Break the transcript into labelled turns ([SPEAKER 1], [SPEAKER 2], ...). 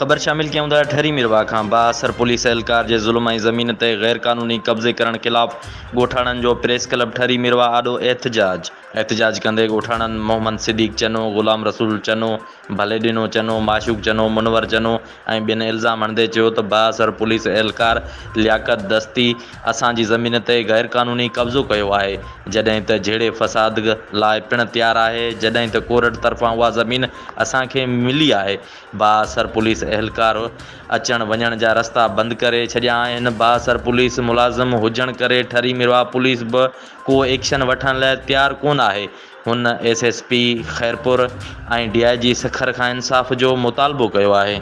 [SPEAKER 1] خبر شامل ڪيون ٿا ٺري ميرواهه کان بااثر پوليس اهلڪار جي ظلم ۽ زمين تي غيرقانوني قبضي ڪرڻ خلاف ڳوٺاڻن جو پريس ڪلب ٺري ميرواهه آڏو احتجاج. احتجاج ڪندي ڳوٺاڻن محمد صديق چنو، غلام رسول چنو، ڀليڏنو چنو، معشوق چنو، منور چنو ۽ ٻين الزام هڻندي چيو ته بااثر پوليس اهلڪار لياقت دستي اسان جي زمين تي غيرقانوني قبضو ڪيو آهي جڏهن ته جهيڙي فساد لاء پڻ تيار آهي جڏهن ته ڪورٽ طرفان اها زمين اسان کي ملي آهي بااثر پوليس اهلڪار اچڻ وڃڻ جا رستا بند ڪري ڇڏيا آهن، بااثر پوليس ملازم هجڻ ڪري ٺري ميرواهه پوليس به ڪو ايڪشن وٺڻ لاء تيار ڪونه آهي، هن S S P Khairpur ۽ D I G Sukkur کان انصاف جو مطالبو ڪيو آهي.